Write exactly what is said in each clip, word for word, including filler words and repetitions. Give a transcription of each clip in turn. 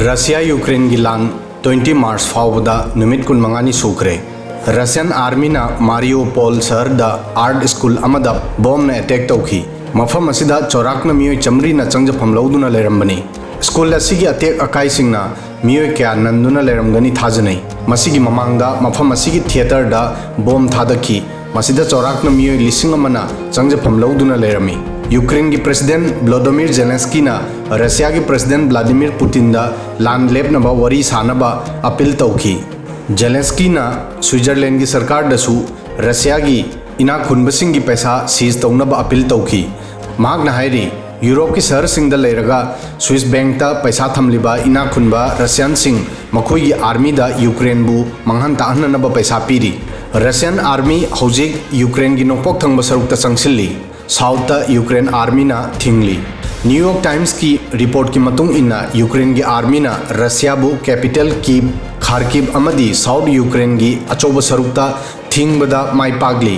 Russia ꯌꯨꯀ꯭ꯔꯦꯟꯒꯤ ꯂꯥꯟ twenty March ꯐꯥꯎꯕꯗ ꯅꯨꯃꯤꯠ ꯀꯨꯟꯃꯉꯥꯅꯤ ꯁꯨꯈ꯭ꯔꯦ꯫ ꯔꯁꯤꯌꯥꯟ ꯑꯥꯔꯃꯤꯅ ꯃꯥꯔꯤꯌꯣꯄꯣꯜ ꯁꯍꯔꯗ ꯑꯥꯔꯠ ꯁ꯭ꯀꯨꯜ ꯑꯃꯗ ꯕꯣꯝꯅ ꯑꯦꯇꯦꯛ ꯇꯧꯈꯤ꯫ ꯃꯐꯝ ꯑꯁꯤꯗ ꯆꯥꯎꯔꯥꯛꯅ ꯃꯤꯑꯣꯏ ꯆꯥꯃꯔꯤꯅ ꯆꯪꯖꯐꯝ ꯂꯧꯗꯨꯅ ꯂꯩꯔꯝꯕꯅꯤ꯫ ꯁ꯭ꯀꯨꯜ ꯑꯁꯤꯒꯤ ꯑꯇꯦꯛ ꯑꯀꯥꯏꯁꯤꯡꯅ ꯃꯤꯑꯣꯏ ꯀꯌꯥ ꯅꯟꯗꯨꯅ ꯂꯩꯔꯝꯒꯅꯤ ꯊꯥꯖꯅꯩ꯫ ꯃꯁꯤꯒꯤ ꯃꯃꯥꯡꯗ ꯃꯐꯝ ꯑꯁꯤꯒꯤ ꯊꯤꯌꯦꯇꯔꯗ ꯕꯣꯝ ꯊꯥꯗꯈꯤ꯫ ꯃꯁꯤꯗ ꯆꯥꯎꯔꯥꯛꯅ ꯃꯤꯑꯣꯏ ꯂꯤꯁꯤꯡ ꯑꯃꯅ ꯆꯪꯖꯐꯝ ꯂꯧꯗꯨꯅ ꯂꯩꯔꯝꯃꯤ꯫ ꯌꯨꯀ꯭ꯔꯦꯟꯒꯤ ꯄ꯭ꯔꯦꯁꯤꯗꯦꯟꯠ ꯚ꯭ꯂꯣꯗꯣꯃꯤꯔ ꯖꯦꯂꯦꯟꯁꯀꯤꯅ ꯔꯁꯤꯌꯥꯒꯤ ꯄ꯭ꯔꯦꯁꯤꯗꯦꯟꯠ ꯚ꯭ꯂꯥꯗꯤꯃꯤꯔ ꯄꯨꯇꯤꯟꯗ ꯂꯥꯟ ꯂꯦꯞꯅꯕ ꯋꯥꯔꯤ ꯁꯥꯅꯕ ꯑꯄꯤꯜ ꯇꯧꯈꯤ꯫ ꯖꯦꯂꯦꯟꯁꯀꯤꯅ ꯁ꯭ꯋꯤꯖꯔꯂꯦꯟꯒꯤ ꯁꯔꯀꯥꯔꯗꯁꯨ ꯔꯁꯤꯌꯥꯒꯤ ꯏꯅꯥꯛ ꯈꯨꯟꯕꯁꯤꯡꯒꯤ ꯄꯩꯁꯥ ꯁꯤꯖ ꯇꯧꯅꯕ ꯑꯄꯤꯜ ꯇꯧꯈꯤ꯫ ꯃꯍꯥꯛꯅ ꯍꯥꯏꯔꯤ, ꯌꯨꯔꯣꯞꯀꯤ ꯁꯍꯔꯁꯤꯡꯗ ꯂꯩꯔꯒ ꯁ꯭ꯋꯤꯁ ꯕꯦꯡꯛꯇ ꯄꯩꯁꯥ ꯊꯝꯂꯤꯕ ꯏꯅꯥꯛ ꯈꯨꯟꯕ ꯔꯁꯤꯌꯥꯟꯁꯤꯡ ꯃꯈꯣꯏꯒꯤ ꯑꯥꯔꯃꯤꯗ ꯌꯨꯀ꯭ꯔꯦꯟꯕꯨ ꯃꯥꯡꯍꯟ ꯇꯥꯛꯍꯟꯅꯅꯕ ꯄꯩꯁꯥ ꯄꯤꯔꯤ꯫ ꯔꯁꯤꯌꯥꯟ ꯑꯥꯔꯃꯤ ꯍꯧꯖꯤꯛ ꯌꯨꯀ꯭ꯔꯦꯟꯒꯤ ꯅꯣꯡꯄꯣꯛ ꯊꯪꯕ ꯁꯔꯨꯛꯇ ꯆꯪꯁꯤꯜꯂꯤ꯫ ꯁꯥꯎꯠꯇ ꯌꯨꯀ꯭ꯔꯦꯟ ꯑꯥꯔꯃꯤꯅ ꯊꯤꯡꯂꯤ꯫ ꯅ꯭ꯌꯨ ꯌꯣꯔꯛ ꯇꯥꯏꯝꯁꯀꯤ ꯔꯤꯄꯣꯔꯠꯀꯤ ꯃꯇꯨꯡ ꯏꯟꯅ, ꯌꯨꯀ꯭ꯔꯦꯟꯒꯤ ꯑꯥꯔꯃꯤꯅ ꯔꯁꯤꯌꯥꯕꯨ ꯀꯦꯄꯤꯇꯦꯜ ꯀꯤꯞ, ꯈꯥꯔꯀꯤꯞ ꯑꯃꯗꯤ ꯁꯥꯎꯠ ꯌꯨꯀ꯭ꯔꯦꯟꯒꯤ ꯑꯆꯧꯕ ꯁꯔꯨꯛꯇ ꯊꯤꯡꯕꯗ ꯃꯥꯏ ꯄꯥꯛꯂꯤ꯫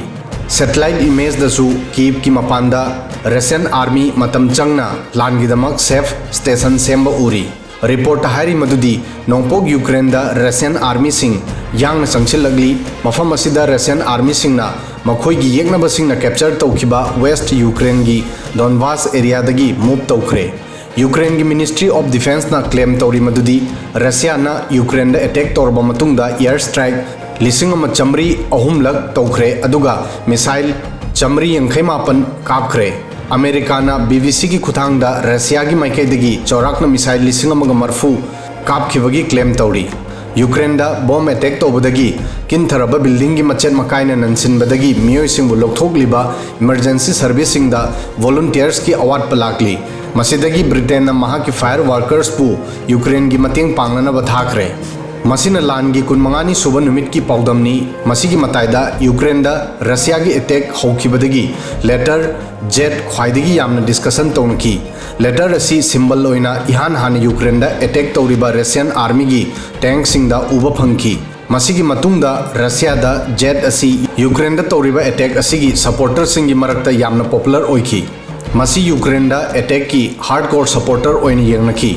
ꯁꯦꯇꯦꯂꯥꯏꯠ ꯏꯃꯦꯖꯇꯁꯨ ꯀꯤꯞꯀꯤ ꯃꯄꯥꯟꯗ ꯔꯁꯤꯌꯥꯟ ꯑꯥꯔꯃꯤ ꯃꯇꯝ ꯆꯪꯅ ꯂꯥꯟꯒꯤꯗꯃꯛ ꯁꯦꯐ ꯁ꯭ꯇꯦꯁꯟ ꯁꯦꯝꯕ ꯎꯔꯤ꯫ ꯔꯤꯄꯣꯔꯠꯇ ꯍꯥꯏꯔꯤ ꯃꯗꯨꯗꯤ ꯅꯣꯡꯄꯣꯛ ꯌꯨꯀ꯭ꯔꯦꯟꯗ ꯔꯁꯤꯌꯥꯟ ꯑꯥꯔꯃꯤꯁꯤꯡ ꯌꯥꯡꯅ ꯆꯪꯁꯤꯜꯂꯛꯂꯤ꯫ ꯃꯐꯝ ꯑꯁꯤꯗ ꯔꯁꯤꯌꯥꯟ ꯑꯥꯔꯃꯤꯁꯤꯡꯅ ꯃꯈꯣꯏꯒꯤ ꯌꯦꯛꯅꯕꯁꯤꯡꯅ ꯀꯦꯞꯆꯔ ꯇꯧꯈꯤꯕ ꯋꯦꯁ꯭ꯠ ꯌꯨꯀ꯭ꯔꯦꯟꯒꯤ ꯗꯣꯟꯕꯥꯁ ꯑꯦꯔꯤꯌꯥꯗꯒꯤ ꯃꯨꯚ ꯇꯧꯈ꯭ꯔꯦ꯫ ꯌꯨꯀ꯭ꯔꯦꯟꯒꯤ ꯃꯤꯅꯤꯁꯇ꯭ꯔꯤ ꯑꯣꯐ ꯗꯤꯐꯦꯟꯁꯅ ꯀ꯭ꯂꯦꯝ ꯇꯧꯔꯤ ꯃꯗꯨꯗꯤ ꯔꯁꯤꯌꯥꯅ ꯌꯨꯀ꯭ꯔꯦꯟꯗ ꯑꯦꯇꯦꯛ ꯇꯧꯔꯕ ꯃꯇꯨꯡꯗ ꯑꯦꯌꯔ ꯁ꯭ꯇ꯭ꯔꯥꯏꯛ ꯂꯤꯁꯤꯡ ꯑꯃ ꯆꯥꯃꯔꯤ ꯑꯍꯨꯝꯂꯛ ꯇꯧꯈ꯭ꯔꯦ, ꯑꯗꯨꯒ ꯃꯤꯁꯥꯏꯜ ꯆꯥꯃꯔꯤ ꯌꯥꯡꯈꯩ ꯃꯥꯄꯟ ꯀꯥꯞꯈ꯭ꯔꯦ꯫ ꯑꯃꯦꯔꯤꯀꯥꯅ ꯕꯤ ꯕꯤ ꯁꯤꯒꯤ ꯈꯨꯠꯊꯥꯡꯗ ꯔꯁꯤꯌꯥꯒꯤ ꯃꯥꯏꯀꯩꯗꯒꯤ ꯆꯥꯎꯔꯥꯛꯅ ꯃꯤꯁꯥꯏꯜ ꯂꯤꯁꯤꯡ ꯑꯃꯒ ꯃꯔꯤꯐꯨ ꯀꯥꯞꯈꯤꯕꯒꯤ ꯀ꯭ꯂꯦꯝ ꯇꯧꯔꯤ꯫ ꯌꯨꯀ꯭ꯔꯦꯟꯗ ꯕꯣꯝ ꯑꯦꯇꯦꯛ ꯇꯧꯕꯗꯒꯤ ꯀꯤꯟꯊꯔꯕ ꯕꯤꯜꯗꯤꯡꯒꯤ ꯃꯆꯦꯠ ꯃꯀꯥꯏꯅ ꯅꯟꯁꯤꯟꯕꯗꯒꯤ ꯃꯤꯑꯣꯏꯁꯤꯡꯕꯨ ꯂꯧꯊꯣꯛꯂꯤꯕ ꯏꯃꯔꯖꯦꯟꯁꯤ ꯁꯔꯚꯤꯁꯁꯤꯡꯗ ꯚꯣꯂꯨꯟꯇꯤꯌꯔꯁꯀꯤ ꯑꯋꯥꯠꯄ ꯂꯥꯛꯂꯤ꯫ ꯃꯁꯤꯗꯒꯤ ꯕ꯭ꯔꯤꯇꯦꯟꯅ ꯃꯍꯥꯛꯀꯤ ꯐꯥꯌꯔ ꯋꯥꯔꯀꯔꯁꯄꯨ ꯌꯨꯀ꯭ꯔꯦꯟꯒꯤ ꯃꯇꯦꯡ ꯄꯥꯡꯅꯅꯕ ꯊꯥꯈ꯭ꯔꯦ꯫ ꯃꯁꯤꯅ ꯂꯥꯟꯒꯤ ꯀꯨꯟꯃꯉꯥꯅꯤ ꯁꯨꯕ ꯅꯨꯃꯤꯠꯀꯤ ꯄꯥꯎꯗꯝꯅꯤ꯫ ꯃꯁꯤꯒꯤ ꯃꯇꯥꯏꯗ ꯌꯨꯀ꯭ꯔꯦꯟꯗ ꯔꯁꯤꯌꯥꯒꯤ ꯑꯦꯇꯦꯛ ꯍꯧꯈꯤꯕꯗꯒꯤ ꯂꯦꯇꯔ ꯖꯦꯠ ꯈ꯭ꯋꯥꯏꯗꯒꯤ ꯌꯥꯝꯅ ꯗꯤꯁꯀꯁꯟ ꯇꯧꯅꯈꯤ꯫ ꯂꯦꯇꯔ ꯑꯁꯤ ꯁꯤꯝꯕꯜ ꯑꯣꯏꯅ ꯏꯍꯥꯟ ꯍꯥꯟꯅ ꯌꯨꯀ꯭ꯔꯦꯟꯗ ꯑꯦꯇꯦꯛ ꯇꯧꯔꯤꯕ ꯔꯁꯤꯌꯥꯟ ꯑꯥꯔꯃꯤꯒꯤ ꯇꯦꯡꯛꯁꯤꯡꯗ ꯎꯕ ꯐꯪꯈꯤ꯫ ꯃꯁꯤꯒꯤ ꯃꯇꯨꯡꯗ ꯔꯁꯤꯌꯥꯗ ꯖꯦꯠ ꯑꯁꯤ ꯌꯨꯀ꯭ꯔꯦꯟꯗ ꯇꯧꯔꯤꯕ ꯑꯦꯇꯦꯛ ꯑꯁꯤꯒꯤ ꯁꯄꯣꯔꯇꯔꯁꯤꯡꯒꯤ ꯃꯔꯛꯇ ꯌꯥꯝꯅ ꯄꯣꯄꯨꯂꯔ ꯑꯣꯏꯈꯤ꯫ ꯃꯁꯤ ꯌꯨꯀ꯭ꯔꯦꯟꯗ ꯑꯦꯇꯦꯛꯀꯤ ꯍꯥꯔꯗꯀꯣꯔ ꯁꯄꯣꯔꯇꯔ ꯑꯣꯏꯅ ꯌꯦꯡꯅꯈꯤ꯫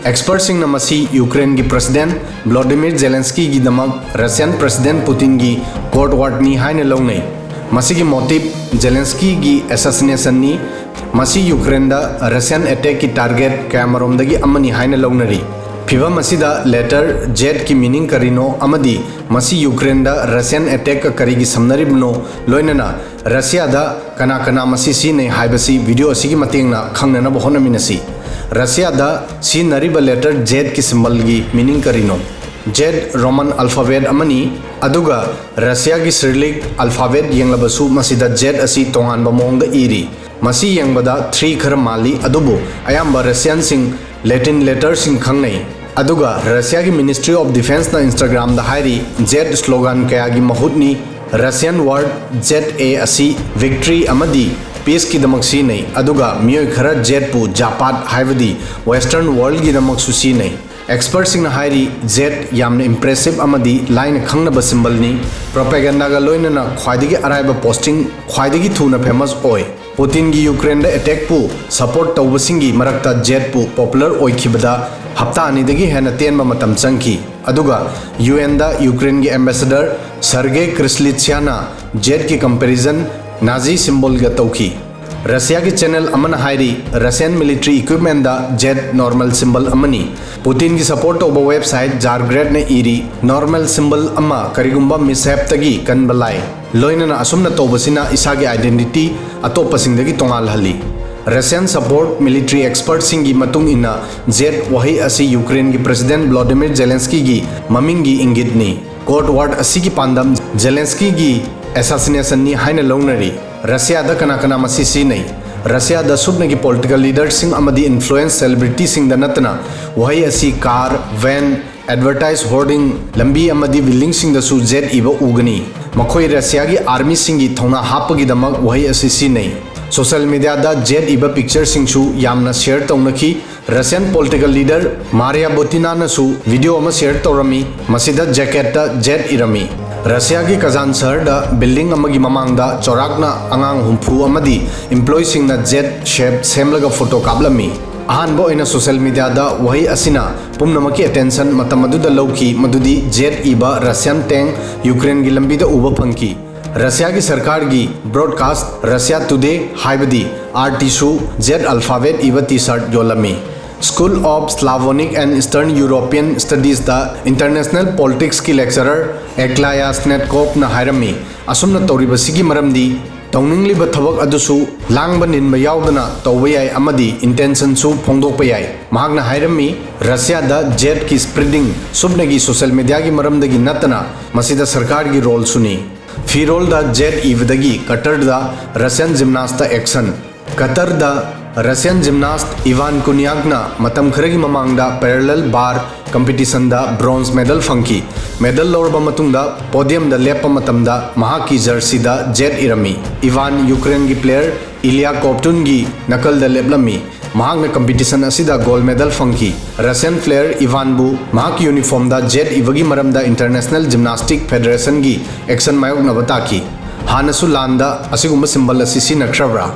ꯑꯦꯛꯁꯄꯔꯠꯁꯤꯡꯅ ꯃꯁꯤ ꯌꯨꯀ꯭ꯔꯦꯟꯒꯤ ꯄ꯭ꯔꯁꯤꯗꯦꯟ ꯚ꯭ꯂꯣꯗꯤꯃꯤꯔ ꯖꯦꯂꯦꯟꯁꯀꯤꯒꯤꯗꯃꯛ ꯔꯁꯤꯌꯥꯟ ꯄ꯭ꯔꯁꯤꯗꯦꯟ ꯄꯨꯇꯤꯟꯒꯤ ꯀꯣꯜꯗ ꯋꯥꯔꯅꯤ ꯍꯥꯏꯅ ꯂꯧꯅꯩ꯫ ꯃꯁꯤꯒꯤ ꯃꯣꯇꯤꯞ ꯖꯦꯂꯦꯟꯁꯀꯤꯒꯤ ꯑꯦꯁꯥꯁꯤꯅꯦꯁꯟꯅꯤ꯫ ꯃꯁꯤ ꯌꯨꯀ꯭ꯔꯦꯟꯗ ꯔꯁꯤꯌꯥꯟ ꯑꯦꯇꯦꯛꯀꯤ ꯇꯥꯔꯒꯦꯠ ꯀꯌꯥꯃꯔꯣꯝꯗꯒꯤ ꯑꯃꯅꯤ ꯍꯥꯏꯅ ꯂꯧꯅꯔꯤ꯫ ꯐꯤꯚꯝ ꯑꯁꯤꯗ ꯂꯦꯇꯔ ꯖꯦꯗꯀꯤ ꯃꯤꯅꯤꯡ ꯀꯔꯤꯅꯣ ꯑꯃꯗꯤ ꯃꯁꯤ ꯌꯨꯀ꯭ꯔꯦꯟꯗ ꯔꯁꯤꯌꯥꯟ ꯑꯦꯇꯦꯛꯀ ꯀꯔꯤꯒꯤ ꯁꯝꯅꯔꯤꯕꯅꯣ, ꯂꯣꯏꯅꯅ ꯔꯁꯤꯌꯥꯗ ꯀꯅꯥ ꯀꯅꯥ ꯃꯁꯤ ꯁꯤꯖꯤꯟꯅꯩ ꯍꯥꯏꯕꯁꯤ ꯚꯤꯗꯤꯑꯣ ꯑꯁꯤꯒꯤ ꯃꯇꯦꯡꯅ ꯈꯪꯅꯅꯕ ꯍꯣꯠꯅꯃꯤꯟꯅꯁꯤ꯫ ꯔꯁꯤꯌꯥꯗ ꯁꯤꯖꯤꯟꯅꯔꯤꯕ ꯂꯦꯇꯔ ꯖꯦꯗꯀꯤ ꯁꯤꯝꯕꯜꯒꯤ ꯃꯤꯅꯤꯡ ꯀꯔꯤꯅꯣ? ꯖꯦꯗ ꯔꯣꯃꯟ ꯑꯜꯐꯥꯕꯦꯠ ꯑꯃꯅꯤ, ꯑꯗꯨꯒ ꯔꯁꯤꯌꯥꯒꯤ ꯁꯤꯔꯤꯂꯤꯛ ꯑꯜꯐꯥꯕꯦꯠ ꯌꯦꯡꯂꯕꯁꯨ ꯃꯁꯤꯗ ꯖꯦꯗ ꯑꯁꯤ ꯇꯣꯉꯥꯟꯕ ꯃꯑꯣꯡꯗ ꯏꯔꯤ꯫ ꯃꯁꯤ ꯌꯦꯡꯕꯗ ꯊ꯭ꯔꯤ ꯈꯔ ꯃꯥꯜꯂꯤ, ꯑꯗꯨꯕꯨ ꯑꯌꯥꯝꯕ ꯔꯁꯤꯌꯥꯟꯁꯤꯡ ꯂꯦꯇꯤꯟ ꯂꯦꯇꯔꯁꯤꯡ ꯈꯪꯅꯩ꯫ ꯑꯗꯨꯒ ꯔꯁꯤꯌꯥꯒꯤ ꯃꯤꯅꯤꯁꯇ꯭ꯔꯤ ꯑꯣꯐ ꯗꯤꯐꯦꯟꯁꯅ ꯏꯟꯁꯇꯥꯒ꯭ꯔꯥꯝꯗ ꯍꯥꯏꯔꯤ, ꯖꯦꯗ ꯁ꯭ꯂꯣꯒꯥꯟ ꯀꯌꯥꯒꯤ ꯃꯍꯨꯠꯅꯤ꯫ ꯔꯁꯤꯌꯥꯟ ꯋꯥꯔꯗ ꯖꯦꯗ ꯑꯦ ꯑꯁꯤ ꯚꯤꯛꯇ꯭ꯔꯤ ꯑꯃꯗꯤ ꯄꯤꯁꯀꯤꯗꯃꯛ ꯁꯤꯖꯤꯟꯅꯩ, ꯑꯗꯨꯒ ꯃꯤꯑꯣꯏ ꯈꯔ ꯖꯦꯗꯄꯨ ꯖꯥꯄꯥꯠ ꯍꯥꯏꯕꯗꯤ ꯋꯦꯁꯇꯔꯟ ꯋꯥꯔꯜꯒꯤꯗꯃꯛꯁꯨ ꯁꯤꯖꯤꯟꯅꯩ꯫ ꯑꯦꯛꯁꯄꯔꯠꯁꯤꯡꯅ ꯍꯥꯏꯔꯤ, ꯖꯦꯗ ꯌꯥꯝꯅ ꯏꯝꯄ꯭ꯔꯦꯁꯤꯞ ꯑꯃꯗꯤ ꯂꯥꯏꯅ ꯈꯪꯅꯕ ꯁꯤꯝꯕꯜꯅꯤ꯫ ꯄ꯭ꯔꯣꯄꯦꯒꯦꯟꯗꯥꯒ ꯂꯣꯏꯅꯅ ꯈ꯭ꯋꯥꯏꯗꯒꯤ ꯑꯔꯥꯏꯕ ꯄꯣꯁꯇꯤꯡ, ꯈ꯭ꯋꯥꯏꯗꯒꯤ ꯊꯨꯅ ꯐꯦꯃꯁ ꯑꯣꯏ꯫ ꯄꯨꯇꯤꯟꯒꯤ ꯌꯨꯀ꯭ꯔꯦꯟꯗ ꯑꯦꯇꯦꯛꯄꯨ ꯁꯄꯣꯔꯠ ꯇꯧꯕꯁꯤꯡꯒꯤ ꯃꯔꯛꯇ ꯖꯦꯗꯄꯨ ꯄꯣꯄꯨꯂꯔ ꯑꯣꯏꯈꯤꯕꯗ ꯍꯞꯇꯥ ꯑꯅꯤꯗꯒꯤ ꯍꯦꯟꯅ ꯇꯦꯟꯕ ꯃꯇꯝ ꯆꯪꯈꯤ꯫ ꯑꯗꯨꯒ ꯌꯨ ꯑꯦꯟꯗ ꯌꯨꯀ꯭ꯔꯦꯟꯒꯤ ꯑꯦꯝꯕꯦꯁꯦꯗꯔ ꯁꯔꯒꯦ ꯀ꯭ꯔꯤꯁꯂꯤꯠꯁꯤꯌꯥꯅ ꯖꯦꯗꯀꯤ ꯀꯝꯄꯦꯔꯤꯖꯟ ꯅꯥꯖꯤ ꯁꯤꯝꯕꯣꯜꯒ ꯇꯧꯈꯤ꯫ ꯔꯁꯤꯌꯥꯒꯤ ꯆꯦꯅꯦꯜ ꯑꯃꯅ ꯍꯥꯏꯔꯤ, ꯔꯁꯤꯌꯥꯟ ꯃꯤꯂꯤꯇꯔꯤ ꯏꯀ꯭ꯋꯤꯞꯃꯦꯟꯗ ꯖꯦꯗ ꯅꯣꯔꯃꯦꯜ ꯁꯤꯝꯕꯜ ꯑꯃꯅꯤ꯫ ꯄꯨꯇꯤꯟꯒꯤ ꯁꯄꯣꯔꯠ ꯇꯧꯕ ꯋꯦꯕꯁꯥꯏꯠ ꯖꯥꯔꯒ꯭ꯔꯦꯠꯅ ꯏꯔꯤ, ꯅꯣꯔꯃꯦꯜ ꯁꯤꯝꯕꯜ ꯑꯃ ꯀꯔꯤꯒꯨꯝꯕ ꯃꯤꯁꯍꯦꯞꯇꯒꯤ ꯀꯟꯕ ꯂꯥꯏ꯫ ꯂꯣꯏꯅꯅ ꯑꯁꯨꯝꯅ ꯇꯧꯕꯁꯤꯅ ꯏꯁꯥꯒꯤ ꯑꯥꯏꯗꯦꯟꯇꯤꯇꯤ ꯑꯇꯣꯞꯄꯁꯤꯡꯗꯒꯤ ꯇꯣꯉꯥꯜꯍꯜꯂꯤ꯫ ꯔꯁꯤꯌꯥꯟ ꯁꯄꯣꯔꯠ ꯃꯤꯂꯤꯇꯔꯤ ꯑꯦꯛꯁꯄꯔꯠꯁꯤꯡꯒꯤ ꯃꯇꯨꯡ ꯏꯟꯅ, ꯖꯦꯗ ꯋꯥꯍꯩ ꯑꯁꯤ ꯌꯨꯀ꯭ꯔꯦꯟꯒꯤ ꯄ꯭ꯔꯁꯤꯗꯦꯟ ꯚ꯭ꯂꯣꯗꯤꯃꯤꯔ ꯖꯦꯂꯦꯟꯁꯀꯤꯒꯤ ꯃꯃꯤꯡꯒꯤ ꯏꯪꯒꯤꯠꯅꯤ꯫ ꯀꯣꯜꯗ ꯋꯥꯔ ꯑꯁꯤꯒꯤ ꯄꯥꯟꯗꯝ ꯖꯦꯂꯦꯟꯁꯀꯤꯒꯤ ꯑꯦꯁꯥꯁꯤꯅꯦꯁꯟꯅꯤ ꯍꯥꯏꯅ ꯂꯧꯅꯔꯤ꯫ ꯔꯁꯤꯌꯥꯗ ꯀꯅꯥ ꯀꯅꯥ ꯃꯁꯤ ꯁꯤꯖꯤꯟꯅꯩ? ꯔꯁꯤꯌꯥꯗ ꯁꯨꯞꯅꯒꯤ ꯄꯣꯂꯤꯇꯤꯀꯦꯜ ꯂꯤꯗꯔꯁꯤꯡ ꯑꯃꯗꯤ ꯏꯟꯐ꯭ꯂꯨꯑꯦꯟꯁ ꯁꯦꯂꯤꯕ꯭ꯔꯤꯇꯤꯁꯤꯡꯗ ꯅꯠꯇꯅ ꯋꯥꯍꯩ ꯑꯁꯤ ꯀꯥꯔ, ꯚꯦꯟ, ꯑꯦꯗꯚꯔꯇꯥꯏꯖ ꯍꯣꯔꯗꯤꯡ, ꯂꯝꯕꯤ ꯑꯃꯗꯤ ꯕꯤꯜꯗꯤꯡꯁꯤꯡꯗꯁꯨ ꯖꯦꯗ ꯏꯕ ꯎꯒꯅꯤ꯫ ꯃꯈꯣꯏ ꯔꯁꯤꯌꯥꯒꯤ ꯑꯥꯔꯃꯤꯁꯤꯡꯒꯤ ꯊꯧꯅꯥ ꯍꯥꯞꯄꯒꯤꯗꯃꯛ ꯋꯥꯍꯩ ꯑꯁꯤ ꯁꯤꯖꯤꯟꯅꯩ꯫ ꯁꯣꯁꯤꯌꯦꯜ ꯃꯤꯗꯤꯌꯥꯗ ꯖꯦꯗ ꯏꯕ ꯄꯤꯛꯆꯔꯁꯤꯡꯁꯨ ꯌꯥꯝꯅ ꯁꯦꯌꯔ ꯇꯧꯅꯈꯤ꯫ ꯔꯁꯤꯌꯥꯟ ꯄꯣꯂꯤꯇꯤꯀꯦꯜ ꯂꯤꯗꯔ ꯃꯥꯔꯤꯌꯥ ꯕꯣꯇꯤꯅꯥꯅꯁꯨ ꯚꯤꯗꯤꯑꯣ ꯑꯃ ꯁꯦꯌꯔ ꯇꯧꯔꯝꯃꯤ꯫ ꯃꯁꯤꯗ ꯖꯦꯀꯦꯠꯇ ꯖꯦꯗ ꯏꯔꯝꯃꯤ꯫ ꯔꯁꯤꯌꯥꯒꯤ ꯀꯖꯥꯟ ꯁꯍꯔꯗ ꯕꯤꯜꯗꯤꯡ ꯑꯃꯒꯤ ꯃꯃꯥꯡꯗ ꯆꯥꯎꯔꯥꯛꯅ ꯑꯉꯥꯡ ꯍꯨꯝꯐꯨ ꯑꯃꯗꯤ ꯏꯝꯄ꯭ꯂꯣꯌꯤꯁꯤꯡꯅ ꯖꯦꯗ ꯁꯦꯞ ꯁꯦꯝꯂꯒ ꯐꯣꯇꯣ ꯀꯥꯞꯂꯝꯃꯤ꯫ ꯑꯍꯥꯟꯕ ꯑꯣꯏꯅ ꯁꯣꯁꯤꯌꯦꯜ ꯃꯤꯗꯤꯌꯥꯗ ꯋꯥꯍꯩ ꯑꯁꯤꯅ ꯄꯨꯝꯅꯃꯛꯀꯤ ꯑꯦꯇꯦꯟꯁꯟ ꯃꯇꯝ ꯑꯗꯨꯗ ꯂꯧꯈꯤ, ꯃꯗꯨꯗꯤ ꯖꯦꯠ ꯏꯕ ꯔꯁꯤꯌꯥꯟ ꯇꯦꯡ ꯌꯨꯀ꯭ꯔꯦꯟꯒꯤ ꯂꯝꯕꯤꯗ ꯎꯕ ꯐꯪꯈꯤ꯫ ꯔꯁꯤꯌꯥꯒꯤ ꯁꯔꯀꯥꯔꯒꯤ ꯕ꯭ꯔꯣꯗꯀꯥꯁ ꯔꯁꯤꯌꯥ ꯇꯨꯗꯦ ꯍꯥꯏꯕꯗꯤ ꯑꯥꯔ ꯇꯤꯁꯨ ꯖꯦꯠ ꯑꯜꯐꯥꯕꯦꯠ ꯏꯕ ꯇꯤ ꯁꯥꯔꯠ ꯌꯣꯜꯂꯝꯃꯤ꯫ School of Slavonic and Eastern European Studiesꯇ ꯏꯟꯇꯔꯅꯦꯁꯅꯦꯜ ꯄꯣꯂꯤꯇꯤꯛꯁꯀꯤ ꯂꯦꯛꯆꯔꯔ ꯑꯦꯀ꯭ꯂꯥꯌꯥ ꯁ꯭ꯅꯦꯠꯀꯣꯞꯅ ꯍꯥꯏꯔꯝꯃꯤ, ꯑꯁꯨꯝꯅ ꯇꯧꯔꯤꯕꯁꯤꯒꯤ ꯃꯔꯝꯗꯤ ꯇꯧꯅꯤꯡꯂꯤꯕ ꯊꯕꯛ ꯑꯗꯨꯁꯨ ꯂꯥꯡꯕ ꯅꯤꯟꯕ ꯌꯥꯎꯗꯅ ꯇꯧꯕ ꯌꯥꯏ ꯑꯃꯗꯤ ꯏꯟꯇꯦꯟꯁꯟꯁꯨ ꯐꯣꯡꯗꯣꯛꯄ ꯌꯥꯏ꯫ ꯃꯍꯥꯛꯅ ꯍꯥꯏꯔꯝꯃꯤ, ꯔꯁꯤꯌꯥꯗ ꯖꯦꯠꯀꯤ ꯁ꯭ꯄ꯭ꯔꯤꯗꯤꯡ ꯁꯨꯞꯅꯒꯤ ꯁꯣꯁꯤꯌꯦꯜ ꯃꯤꯗꯤꯌꯥꯒꯤ ꯃꯔꯝꯗꯒꯤ ꯅꯠꯇꯅ ꯃꯁꯤꯗ ꯁꯔꯀꯥꯔꯒꯤ ꯔꯣꯜꯁꯨꯅꯤ꯫ ꯐꯤꯔꯣꯜꯗ ꯖꯦꯠ ꯏꯕꯗꯒꯤ ꯀꯇꯔꯗ ꯔꯁꯤꯌꯥꯟ ꯖꯤꯝꯅꯥꯁꯇ ꯑꯦꯛꯁꯟ꯫ ꯀꯇꯔꯗ ꯔꯁꯤꯌꯥꯟ ꯖꯤꯝꯅꯥꯁ ꯏꯚꯥꯟ ꯀꯨꯅꯤꯌꯥꯛꯅ ꯃꯇꯝ ꯈꯔꯒꯤ ꯃꯃꯥꯡꯗ ꯄꯦꯔꯥꯂꯦꯜ ꯕꯥꯔ ꯀꯝꯄꯤꯇꯤꯁꯟꯗ ꯕ꯭ꯔꯣꯟꯖ ꯃꯦꯗꯜ ꯐꯪꯈꯤ꯫ ꯃꯦꯗꯜ ꯂꯧꯔꯕ ꯃꯇꯨꯡꯗ ꯄꯣꯗꯤꯌꯝꯗ ꯂꯦꯞꯄ ꯃꯇꯝꯗ ꯃꯍꯥꯛꯀꯤ ꯖꯔꯁꯤꯗ ꯖꯦꯠ ꯏꯔꯝꯃꯤ꯫ ꯏꯚꯥꯟ ꯌꯨꯀ꯭ꯔꯦꯟꯒꯤ ꯄ꯭ꯂꯦꯌꯔ ꯏꯂꯤꯌꯥ ꯀꯣꯞꯇꯨꯟꯒꯤ ꯅꯀꯜꯗ ꯂꯦꯞꯂꯝꯃꯤ꯫ ꯃꯍꯥꯛꯅ ꯀꯝꯄꯤꯇꯤꯁꯟ ꯑꯁꯤꯗ ꯒꯣꯜ ꯃꯦꯗꯜ ꯐꯪꯈꯤ꯫ ꯔꯁꯤꯌꯟ ꯄ꯭ꯂꯦꯌꯔ ꯏꯚꯥꯟꯕꯨ ꯃꯍꯥꯛꯀꯤ ꯌꯨꯅꯤꯐꯣꯔꯝꯗ ꯖꯦꯠ ꯏꯕꯒꯤ ꯃꯔꯝꯗ ꯏꯟꯇꯔꯅꯦꯁꯅꯦꯜ ꯖꯤꯝꯅꯥꯁꯇꯤꯛ ꯐꯦꯗꯔꯦꯁꯟꯒꯤ ꯑꯦꯛꯁꯟ ꯃꯥꯌꯣꯛꯅꯕ ꯇꯥꯈꯤ꯫ ꯍꯥꯟꯅꯁꯨ ꯂꯥꯟꯗ ꯑꯁꯤꯒꯨꯝꯕ ꯁꯤꯝꯕꯜ ꯑꯁꯤ ꯁꯤꯖꯤꯟꯅꯈ꯭ꯔꯕ꯭ꯔꯥ?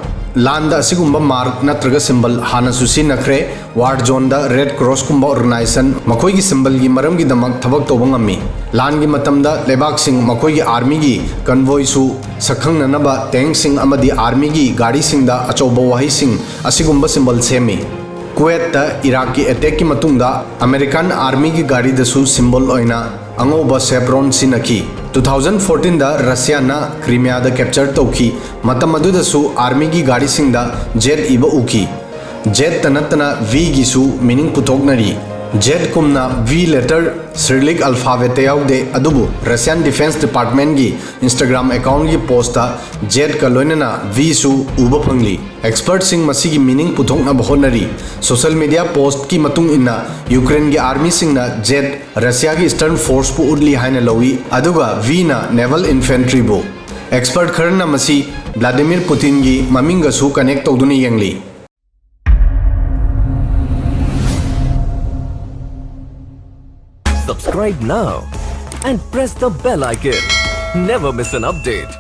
ꯂꯥꯟꯗ ꯑꯁꯤꯒꯨꯝꯕ ꯃꯥꯔꯛ ꯅꯠꯇ꯭ꯔꯒ ꯁꯤꯝꯕꯜ ꯍꯥꯟꯅꯁꯨ ꯁꯤꯖꯤꯟꯅꯈ꯭ꯔꯦ꯫ ꯋꯥꯔ ꯖꯣꯟꯗ ꯔꯦꯗ ꯀ꯭ꯔꯣꯁꯀꯨꯝꯕ ꯑꯣꯔꯒꯅꯥꯏꯖꯦꯁꯟ ꯃꯈꯣꯏꯒꯤ ꯁꯤꯝꯕꯜꯒꯤ ꯃꯔꯝꯒꯤꯗꯃꯛ ꯊꯕꯛ ꯇꯧꯕ ꯉꯝꯃꯤ꯫ ꯂꯥꯟꯒꯤ ꯃꯇꯝꯗ ꯂꯩꯕꯥꯛꯁꯤꯡ ꯃꯈꯣꯏꯒꯤ ꯑꯥꯔꯃꯤꯒꯤ ꯀꯟꯚꯣꯏꯁꯨ ꯁꯛꯈꯪꯅꯅꯕ ꯇꯦꯡꯛꯁꯤꯡ ꯑꯃꯗꯤ ꯑꯥꯔꯃꯤꯒꯤ ꯒꯥꯔꯤꯁꯤꯡꯗ ꯑꯆꯧꯕ ꯋꯥꯍꯩꯁꯤꯡ ꯑꯁꯤꯒꯨꯝꯕ ꯁꯤꯝꯕꯜ ꯁꯦꯝꯃꯤ꯫ ꯀꯨꯋꯦꯠꯇ ꯏꯔꯥꯛꯀꯤ ꯑꯦꯇꯦꯛꯀꯤ ꯃꯇꯨꯡꯗ ꯑꯃꯦꯔꯤꯀꯥꯟ ꯑꯥꯔꯃꯤꯒꯤ ꯒꯥꯔꯤꯗꯁꯨ ꯁꯤꯝꯕꯣꯜ ꯑꯣꯏꯅ ꯑꯉꯧꯕ ꯁꯦꯞꯔꯣꯟ ꯁꯤꯖꯤꯟꯅꯈꯤ꯫ ꯇꯨ ꯊꯥꯎꯖꯟ ꯐꯣꯔꯇꯤꯟꯗ ꯔꯁꯤꯌꯥꯅ ꯀ꯭ꯔꯤꯃꯤꯌꯥꯗ ꯀꯦꯞꯆꯔ ꯇꯧꯈꯤ꯫ ꯃꯇꯝ ꯑꯗꯨꯗꯁꯨ ꯑꯥꯔꯃꯤꯒꯤ ꯒꯥꯔꯤꯁꯤꯡꯗ ꯖꯦꯠ ꯏꯕ ꯎꯈꯤ꯫ ꯖꯦꯠꯇ ꯅꯠꯇꯅ ꯚꯤꯒꯤꯁꯨ ꯃꯤꯅꯤꯡ ꯄꯨꯊꯣꯛꯅꯔꯤ꯫ ꯖꯦꯠ ꯀꯨꯝꯅ ꯚꯤ ꯂꯦꯇꯔ ꯁꯤꯔꯤꯂꯤꯛ ꯑꯜꯐꯥꯕꯦꯠꯇ ꯌꯥꯎꯗꯦ, ꯑꯗꯨꯕꯨ ꯔꯁꯤꯌꯥꯟ ꯗꯤꯐꯦꯟꯁ ꯗꯤꯄꯥꯔꯠꯃꯦꯟꯒꯤ ꯏꯟꯁꯇꯥꯒ꯭ꯔꯥꯝ ꯑꯦꯀꯥꯎꯟꯒꯤ ꯄꯣꯁꯇ ꯖꯦꯠꯀ ꯂꯣꯏꯅꯅ ꯚꯤꯁꯨ ꯎꯕ ꯐꯪꯂꯤ꯫ ꯑꯦꯛꯁꯄꯔꯠꯁꯤꯡ ꯃꯁꯤꯒꯤ ꯃꯤꯅꯤꯡ ꯄꯨꯊꯣꯛꯅꯕ ꯍꯣꯠꯅꯔꯤ꯫ ꯁꯣꯁꯤꯌꯦꯜ ꯃꯤꯗꯤꯌꯥ ꯄꯣꯁꯠꯀꯤ ꯃꯇꯨꯡ ꯏꯟꯅ, ꯌꯨꯀ꯭ꯔꯦꯟꯒꯤ ꯑꯥꯔꯃꯤꯁꯤꯡꯅ ꯖꯦꯠ ꯔꯁꯤꯌꯥꯒꯤ ꯏꯁꯇꯔꯟ ꯐꯣꯔꯁꯄꯨ ꯎꯠꯂꯤ ꯍꯥꯏꯅ ꯂꯧꯏ, ꯑꯗꯨꯒ ꯚꯤꯅ ꯅꯦꯚꯜ ꯏꯟꯐꯦꯟꯇ꯭ꯔꯤꯕꯨ꯫ ꯑꯦꯛꯁꯄꯔꯠ ꯈꯔꯅ ꯃꯁꯤ ꯚ꯭ꯂꯥꯗꯤꯃꯤꯔ ꯄꯨꯇꯤꯟꯒꯤ ꯃꯃꯤꯡꯒꯁꯨ ꯀꯅꯦꯛ ꯇꯧꯗꯨꯅ ꯌꯦꯡꯂꯤ꯫ Subscribe now and press the bell icon. Never miss an update.